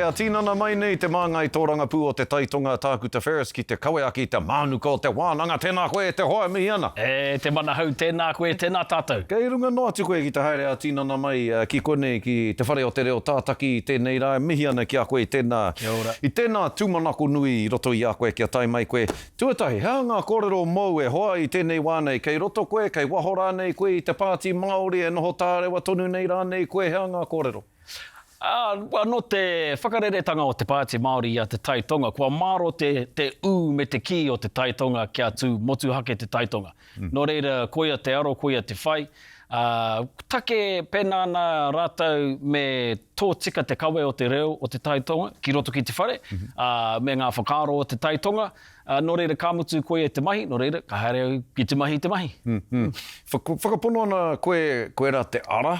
A tinana mai nei te māngai tōrangapū o Te Tai Tonga, Tākuta Ferris ki te kawe ake i te mānuka o te wānanga. Tēnā koe e te hoa e mihi ana. E te manahau, tēnā koe, tēnā tātou. Kei runga noa atu koe ki te haere ā-tinana mai ki konei ki Te Whare o te Reo Tātaki i tēnei rā. E mihi ana ki a koe i tēnā, Kia ora. i tēnā tūmanako nui i roto i a koe kia tae mai koe. Tuatahi, he aha ngā kōrero mōu e hoa i tēnei wā nei? Kei roto koe, kei waho rānei koe i te Pāti Māori e noho tārewa tonu nei rānei koe, he aha ngā kōrero? Ā, nō te whakareretanga o te Pāti Māori i a Te Tai Tonga, kua mārō te, te ū me te kī o Te Tai Tonga kia tū motuhake Te Tai Tonga. Nō reira, koia te aro, koia te whai. Ā, take pēnā ana rātou me tōtika te kawe o te reo o Te Tai Tonga ki roto ki te whare, ā, me ngā whakaaro o Te Tai Tonga, ā, nō reira, ka mutu koia te mahi, nō reira, ka haere au ki te mahi i te mahi. Whakapono ana koe, koirā te ara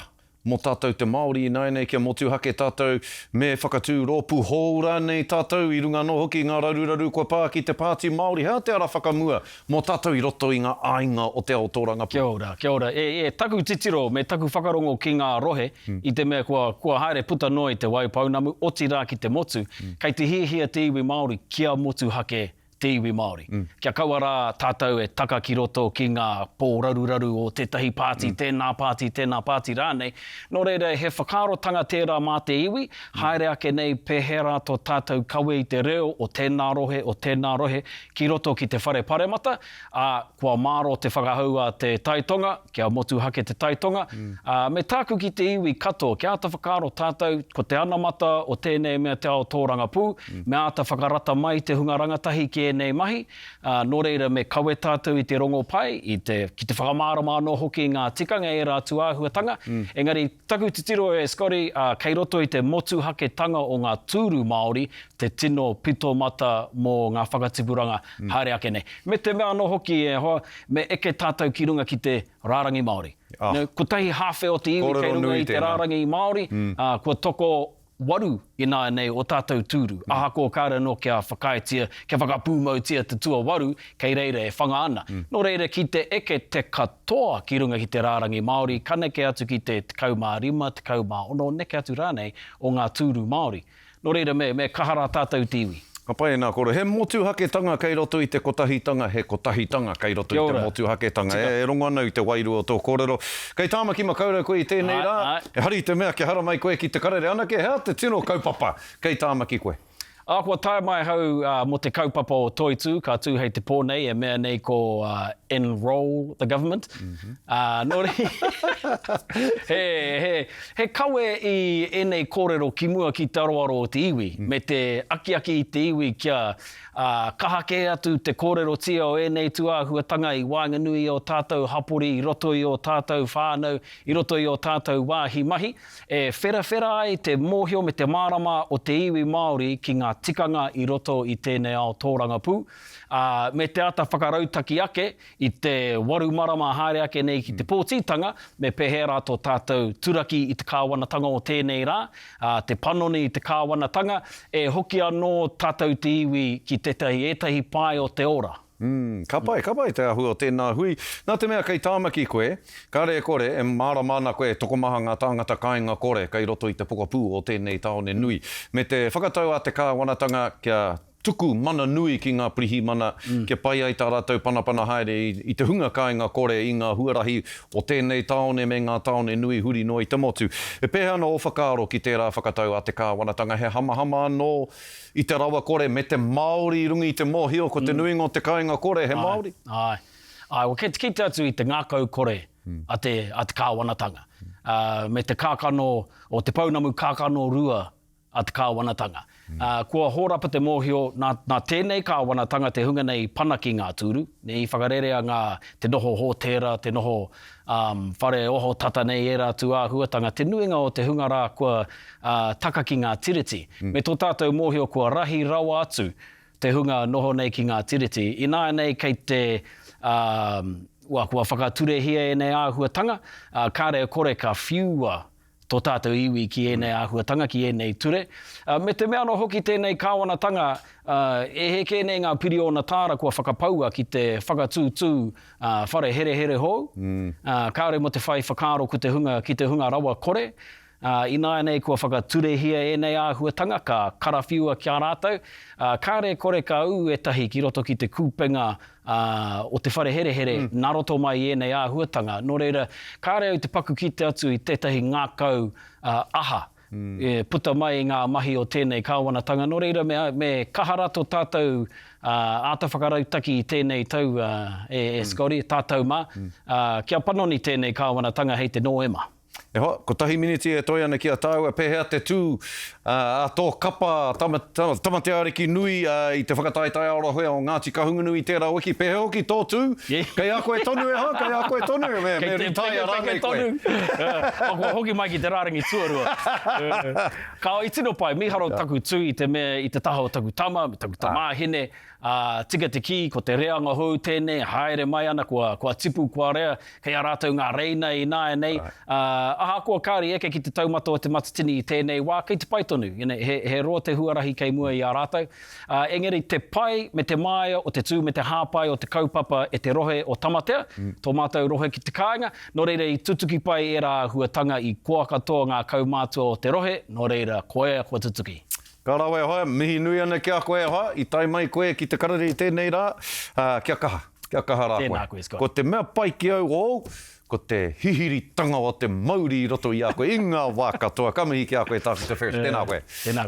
Mō tātou te Māori ināianei kia motuhake tātou, me whakatū rōpū hou rānei tātou i runga anō hoki i ngā raruraru kua pā ki te Pāti Māori. He aha te ara whakamua mō tātou i roto i ngā āinga o te ao tōrangapū? Kia ora, kia ora. E, e, taku titiro me taku whakarongo ki ngā rohe, i te mea kua, kua haere puta noa i Te Waipounamu, otirā ki te motu, kei te hiahia te iwi Māori kia motuhake te iwi Māori. Kia kaua rā tātou e taka ki roto ki ngā pōraruraru o tētahi pāti, tēnā pāti, tēnā pāti rānei. Nō reira, he whakaarotanga tērā mā te iwi, haere ake nei pēhea rā tō tātou kawe i te reo o tēnā rohe, o tēnā rohe ki roto ki te whare paremata, ā, kua mārō te whakahau a te Tai Tonga, kia motuhake te Tai Tonga, ā, me tāku ki te iwi katoa, kia āta whakaaro tātou, ko te anamata o tēnei mea te ao tōrangapū, me āta whakarata mai te hunga rangatahi ki ēnei mahi, ā, nō reira me kawe tātou i te rongopai, i te, ki te whakamārama anō hoki i ngā tikanga ērā tūāhuatanga, engari taku titiro e Scotty, ā, kei roto i te motuhaketanga o ngā tūru Māori te tino pito mata mō ngā whakatipuranga haere ake nei. Me te mea anō hoki e hoa, me eke tātou ki runga ki te rārangi Māori. Ah. Kotahi hāwhe o te iwi kei runga i te rārangi Māori, ā, kua toko waru ināianei o tātou tūru, ahakoa kāre anō kia whakaaetia, kia whakapūmautia te tuawaru kei reira e whanga ana. Nō reira, ki te eke te katoa ki runga ki te rārangi Māori, ka neke atu ki te 15, 16, neke atu rānei o ngā tūru Māori. Nō reira, me, me kaha rā tātou te iwi. Ka pai ēnā kōrero. He motuhaketanga kei roto i te kotahitanga, he kotahitanga kei roto i te motuhaketanga. Tika. E rongo ana au i te wairua o tō kōrero. Kei Tāmaki Makaurau koe i tēnei rā. Āe, āe. Ehara i te mea kia haramai koe ki te karere anake, he aha te tino kaupapa kei Tāmaki koe? Ā, kua tae mai ahau mō te kaupapa o Toitū, ka tū hei te pō nei, e mea nei ko Enrol the Government. Ā, nō reira, he, he, he kawe i ēnei kōrero ki mua ki te aroaro o te iwi, me te akiaki i te iwi kia kaha kē atu te kōrerotia o ēnei tūāhuatanga i waenganui i ō tātou hapori, i roto i ō tātou whānau, i roto i ō tātou wāhi mahi. E wherawhera ai te mōhio me te mārama o te iwi Māori ki ngā tikanga i roto i tēnei ao tōrangapū, ā, me te āta whakarautaki ake i te waru marama haere ake nei ki te pōtitanga, me pēhea rā tō tātou turaki i te kāwanatanga o tēnei rā, ā, te panoni i te kāwanatanga, e hoki anō tātou te iwi ki tētahi, ētahi pae o te ora. Mm, ka pai, ka pai te āhua o tēnā hui. Nā te mea kei Tāmaki koe, kāre e kore, e mārama ana koe tokomaha ngā tāngata kāinga kore kei roto i te pokapū o tēnei tāone nui. Me te whakatau a te kāwanatanga kia tuku mana nui ki ngā pirihimana kia pai ai tā rātou panapana haere i te hunga kāinga kore i ngā huarahi o tēnei tāone me ngā tāone nui huri noa i te motu. E pēhea ana ō whakaaro ki tērā whakatau a te kāwanatanga he hamahama anō I te rawa kore me te Māori i runga i te mōhio ko te nuinga o te kāinga kore he Māori. Āe, āe. Well, kei te kite atu i te ngākau kore a te, a te kāwanatanga. Ā, me te kākano, o te pounamu kākano rua a te kāwanatanga. Ā, kua hōrapa te mōhio, nā, nā tēnei kāwanatanga te hunga nei i pana ki ngā tūru, nē, i whakarerea ngā, te noho hōtēra, te noho, ā, whare ohotata nei ērā tūāhuatanga, te nuinga o te hunga rā kua, ā, taka ki ngā tiriti. Me tō tātou mōhio kua rahi rawa atu te hunga noho nei ki ngā tiriti. Ināianei kei te, ā, ua, kua whakaturehia ēnei āhuatanga, ā, kāre e kore ka whiua tō tātou iwi ki ēnei āhuatanga, ki ēnei ture. Ā, me te mea anō hoki tēnei kāwanatanga, ā, e heke nei ngā piriona tāra kua whakapaua ki te whakatūtū, ā, whare herehere hou, ā, kāore mō te whai whakaaro ko te hunga, ki te hunga rawa kore. Ā, ināianei kua whakaturehia ēnei āhuatanga, ka karawhiua ki a rātou, ā, kāre e kore ka ū ētahi ki roto ki te kūpenga, ā, o te whare herehere nā roto mai i ēnei āhuatanga. Nō reira, kāre au te paku kite atu i tētahi ngākau, ā, aha, e puta mai i ngā mahi o tēnei kāwanatanga. Nō reira, me, me kaha rato tātou, ā, āta whakarautaki i tēnei tau, ā, e, e Scotty, tātou mā, ā, kia panoni tēnei kāwanatanga hei te Nōema. E hoa, kotahi miniti e toe ana ki a tāua, pēhea te tū a tō kapa Tamateaariki nui i te whakataetae arohe o Ngāti Kahungunu i tērā wiki, pēhea hoki tō tū? Kei a koe tonu e hoa, kei a koe tonu, me ritaia rānei koe. Kua hoki mai ki te rārangi tuarua. Ka i tino pai, mīharo taku tū i te mea i te taha o taku tama, me taku tamāhine, Ā, tika te kī, ko te reanga hou tēnei, haere mai ana, kua, kua tipu, kua rea, kei a rātou ngā reina ināianei, ā, ahakoa kāore i eke ki te taumata o Te Matatini i tēnei wā, kei te pai tonu, you know, he, he roa te huarahi kei mua i a rātou. Ā, engari te pai me te māia o te tū me te hāpai o te kaupapa e te rohe o Tamatea, tō mātou rohe ki te kāinga, nō reira i tutuki pai ērā āhuatanga i koa katoa ngā kaumātua o te rohe, nō reira, koia kua tutuki. Ka rawe e hoa, mihi nui ana ki a koe e hoa, i tae mai koe ki te karere i tēnei rā, ā, kia kaha, kia kaha rā koe. Tēnā koe, Scott. Ko te mea pai ki au ōu, ko te hihiritanga o te mauri i roto i a koe i ngā wā katoa. Ka mihi ki a koe Tākuta Ferris, tēnā koe. Tēnā.